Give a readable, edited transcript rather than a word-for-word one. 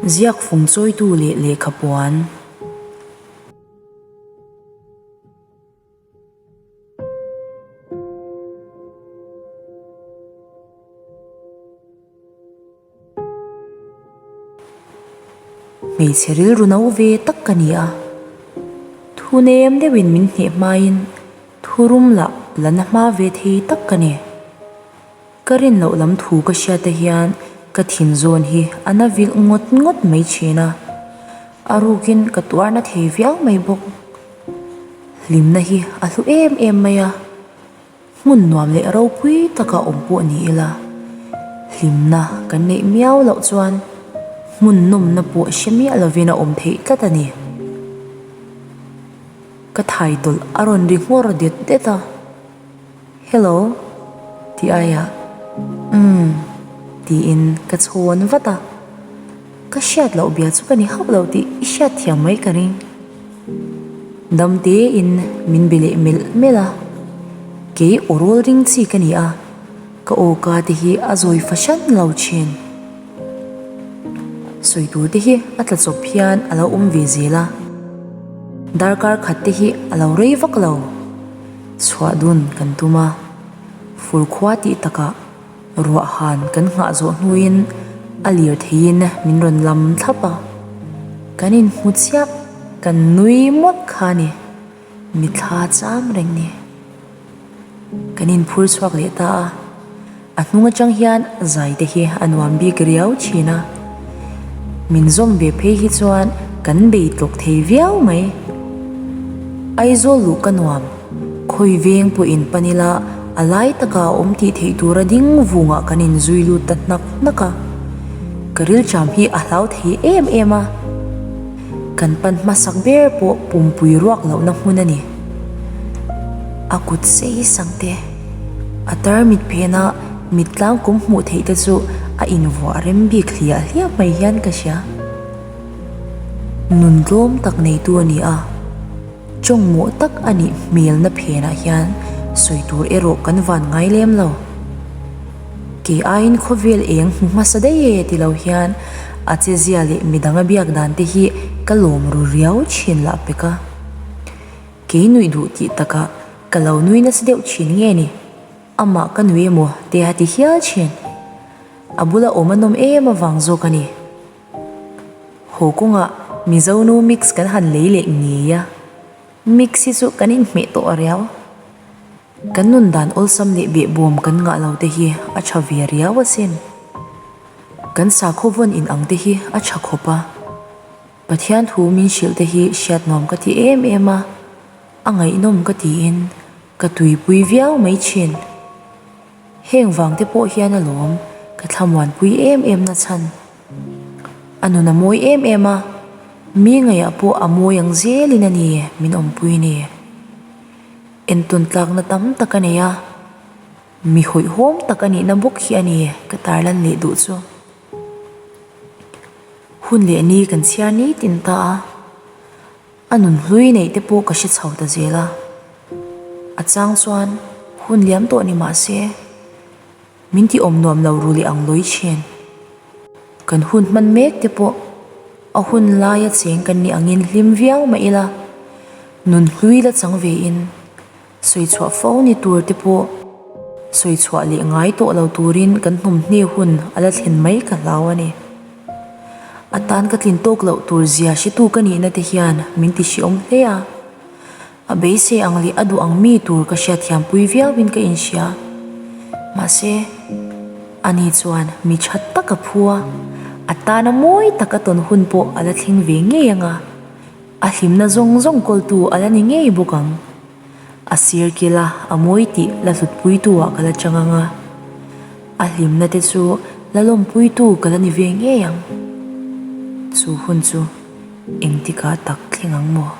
Ziak fung chawitu leh lehkha puan. Hmeichhe rilru no ve tak ka ni a, thu nem deuhin min hneh hmain thu rum lah la na hma ve thei tak ka ni. Ka rin loh lam thu ka hriat te hian ka thin zawn hi a na vilh ngawt ngawt mai thin a, a rukin ka tuar na thei viau mai bawk. Hlimna hi a hlu em em mai a, hmun nuam leh ropui taka awm pawh ni ila, hlimna kan neih miau loh chuan hmun nawmna pawh hre miah lovin a awm theih tlat a ni. Ka thai tawlh a rawn ri nghawr det det a. Hello tih aiah Umm tiin ka chhawn vat a, ka hriat loh bia chu ka ni hauh lo tih i hriat thiam mai ka ring. Dam tein min be leh melh melh a, kei aw rawl ring chi ka ni a, ka aw ka te hi a zawi fahran lo thin. Sawi tur te hi a tla chawp hian a lo awm ve zel a, darkar khat te hi a lo rei vak lo. Chhuah dun kan tum a, fur khua tih takah ruah han kan nghah zawh hnuin a lir theiin min rawn lam thlap a, kan inhmu chiah kan nui mawlh kha a ni, mitthla cham reng ni. Kan inphur chhuak leh ta a. A hnung atang hian zai te hi a nuam bik riau thin a, min zawm ve phei hi chuan kan bei tlawk thei viau mai. Aizawl luh ka nuam, khawi veng pawh in pan ila a lai taka a awm tih theih tura ding vungah kan inzui lut ta hnak hnak a, ka rilṭam hi a hlau thei em em a, kan pan hmasak ber pawh pumpui ruak lohna hmun a ni. A kut sei sang te. A tarmit phena mit tlangkawm hmuh theih te chu a invuah rem bik hliah hliah mai hian ka hria. Nun tlawm tak neitu a ni a, tawngmawh tak a nih hmelna phenah hian sawi tur erawh kan van ngai lem lo. Kei aiin khawvel eng hmu hmasa daih e ti lo hian a chezia leh midang a biak dan te hi ka lawm ru riau thin lah pek a. Kei nuih duh tih takah ka lo nui nasa deuh thin nge ni? Amah ka nui emaw te a ti hial thin. A bula awm a nawm em avang zawk a ni. Haw kawngah Mizo nu mix kan han lei leh ngei a, mix hi chu kan inhmeh tawh riau. Kan nun dan awlsam leh behbawm kan ngah lo te hi a tha ve riau asin. Kan sakhaw vawn in ang te hi a tha khawp a. Pathian thu min hrilh te hi hriat nuam ka ti em em a, a ngaihnawm ka tiin ka tuipui viau mai thin. Heng vang te pawh hian alawm ka thlamuanpui em em na chhan. A nun a mawi em em a, mi ngaihah pawh a mawi ang zelin a ni min awmpui ni. Entawn tlakna tam tak a nei a, mi hawihhawm tak a nihna bawk hi a ni ka tarlan leh duh chu. Hun leh ni kan chhiar nitin ta a, a nun hlui neih te pawh ka hre chho ta zel a. A chang chuan hun liam tawh ni mah se, min ti awm nuam lo ru leh ang lawi thin. Kan hun hman mek te pawh a hun laia cheng kan nih angin hlim viau mah ila, nun hlui la chang ve in Sawi chhuah fo ni tur te pawh sawi chhuah leh ngai tawh lo turin kan hnawmhne hun a la thlen mai ka hlau a ni. A tan ka tlin tawk loh tur zia hretu ka nihna te hian min ti hreawm hle a. A beisei ang leh a duh ang mi tur ka hriatthiampui viauin ka inhria. Mahse, ani chuan mi tha tak a phu a, a tana mawi tak a tawn hun pawh a la thleng ve ngei ang a. A hlimna zawng zawng kawltu a la ni ngei bawk ang. A sir kila a mawi tih la hlutpuitu ah ka la chang ang a, a hlimna te chu la lawmpuitu ka la ni ve ngei ang. Chu hun chu engtikah tak thleng ang maw?